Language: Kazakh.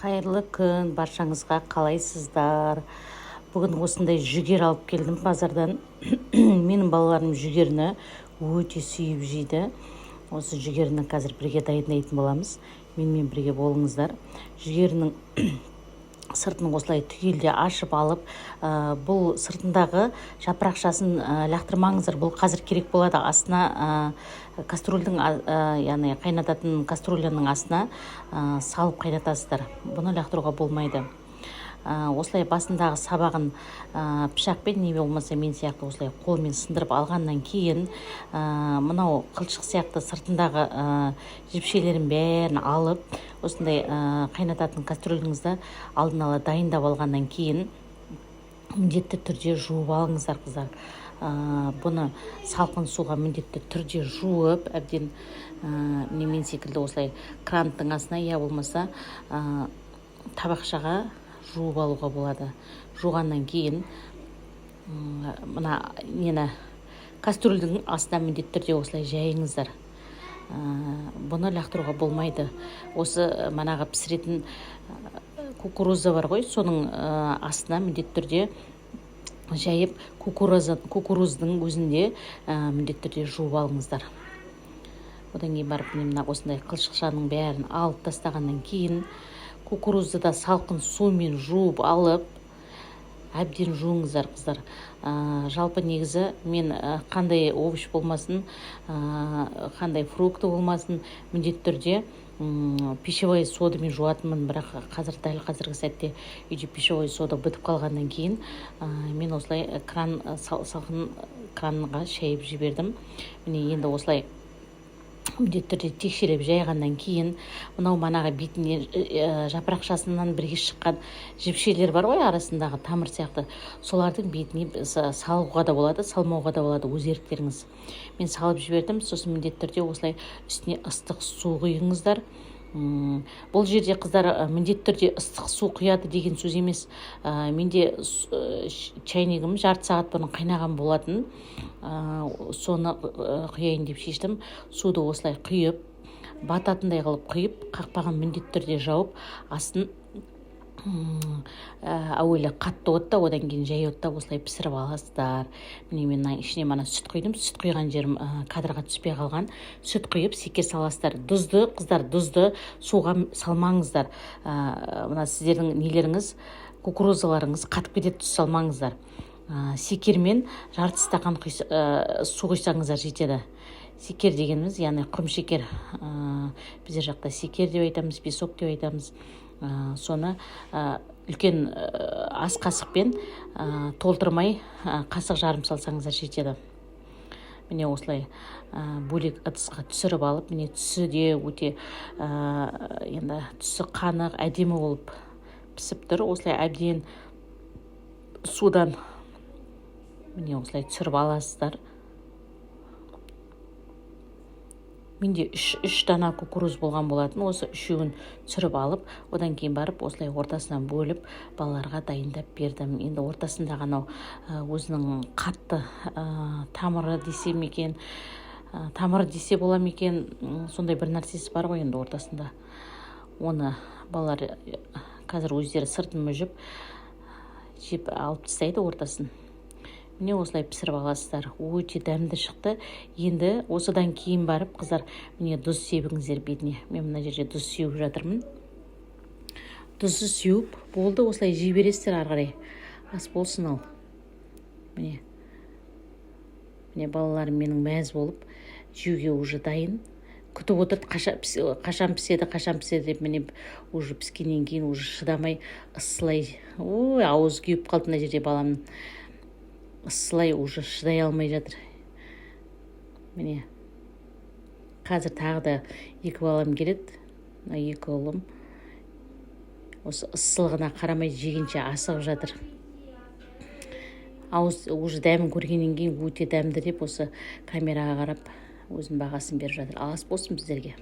Қайырлы күн баршаңызға! Қалайсыздар? Бүгін осындай жүгері алып келдім базардан. Менің балаларым жүгеріні өте сүйіп жейді. Осы жүгеріні қазір бірге дайындайтын боламыз. Менімен бірге болыңыздар. Жүгерінің сыртын осылай түгелде ашып алып, бұл сыртындағы жапырақшасын лақтырмаңыздар, бұл қазір керек болады. Астына, кастрюльдің, яғни қайнататын кастрюляның астына салып қайнатасыздар. Бұны лақтыруға болмайды. Осылай басындағы сабағын пышақпен не болмаса мен сияқты осылай қолмен сындырып алғаннан кейін, мынау қылшық сияқты сыртындағы жіпшелерін бәрін алып, осындай қайнататын кастрюліңізді алдын ала дайындап алғаннан кейін, міндетті түрде жуып алыңыздар, қыздар. Бұны салқын суға міндетті түрде жуып, әбден, міне, мен секілді осылай кранттың астына я болмаса табақшаға жуып алуға болады. Жуғаннан кейін мына нені, кастрюльдің астына міндетті түрде осылай жайыңыздар. Бұны лақтыруға болмайды. Осы манағы пісіретін кукуруза бар ғой, соның астына міндетті түрде жайып, кукуруздың өзінде міндетті түрде жуып алыңыздар. Одан кейін барып, міне, мына осындай қылшықшаның бәрін алып тастағаннан кейін, кукурузды да салқын сумен жуып алып, әбден жуыңыздар, қыздар. Жалпы негізі мен қандай овощ болмасын, қандай фрукты болмасын, міндетті түрде пищевой содамен жуатынмын. Бірақ қазір, дәл қазіргі сәтте үйде пищевой сода бітіп қалғаннан кейін, мен осылай кран, салқын кранға шайып жібердім. Міне, енді осылай міндетті түрде текшелеп жайғаннан кейін, мынау манағы бетінен, жапырақшасынан бірге шыққан жіпшелер бар ғой, арасындағы тамыр сияқты, солардың бетіне салуға да болады, салмауға да болады, өз еріктеріңіз. Мен салып жібердім. Сосын міндетті түрде осылай үстіне ыстық су құйыңыздар. Бұл жерде, қыздар, міндетті түрде ыстық су құяды деген сөз емес. Менде чайнигім жарты сағат бұрын қайнаған болатын, соны құяйын деп шештім. Суды осылай құйып, бататындай қылып құйып, қақпағын міндетті түрде жауып, астын әуелі қатты отта, одан кейін жай отта осылай пісіріп аласыздар. Міне, мен мына ішіне мана сүт құйдым. Сүт құйған жерім кадрға түспей қалған. Сүт құйып, секер саласыздар. Тұзды, қыздар, тұзды суға салмаңыздар. Мына сіздердің нелеріңіз, кукурузаларыңыз қатып кетеді. Тұз салмаңыздар. Секермен жарты стақан су құйсаңыздар, жетеді. Секер дегеніміз, яғни құмшекер, біздер жақта секер деп айтамыз, песок деп айтамыз. Соны үлкен ас қасықпен толтырмай, қасық жарым салсаңыздар, жетеді. Міне, осылай бөлек ыдысқа түсіріп алып, міне, түсі де өте, енді түсі қанық, әдемі болып пісіп тұр. Осылай әбден судан, міне, осылай түсіріп аласыздар. Менде үш дана кукуруз болған болатын. Осы үшеуін түсіріп алып, одан кейін барып осылай ортасынан бөліп, балаларға дайындап бердім. Енді ортасындағы анау өзінің қатты тамыры десем екен, тамыры десе бола ма екен, сондай бір нәрсесі бар ғой енді ортасында. Оны балалар қазір өздері сыртын мүжіп, жеп алып тастайды ортасын. Міне, осылай пісіріп аласыздар, өте дәмді шықты. Енді осыдан кейін барып, қыздар, міне, тұз себіңіздер бетіне. Мен мына жерде тұз сеуіп жатырмын. Тұзды сеуіп болды, осылай жей бересіздер ары қарай. Ас болсын. Ал міне, міне, балаларым менің мәз болып жеуге уже дайын, күтіп отырды, қашан піседі, қашан піседі деп. Міне, уже піскеннен кейін уже шыдамай ысылай, ой, ауызы күйіп қалды мына жерде баламның, ысылай уже шыдай алмай жатыр. Міне, қазір тағы да екі балам келеді. Мына екі ұлым осы ыссылығына қарамай жегенше асығып жатыр. Ауыз уже дәмін көргеннен кейін, өте дәмді деп, осы камераға қарап өзінің бағасын беріп жатыр. Ал ас болсын біздерге!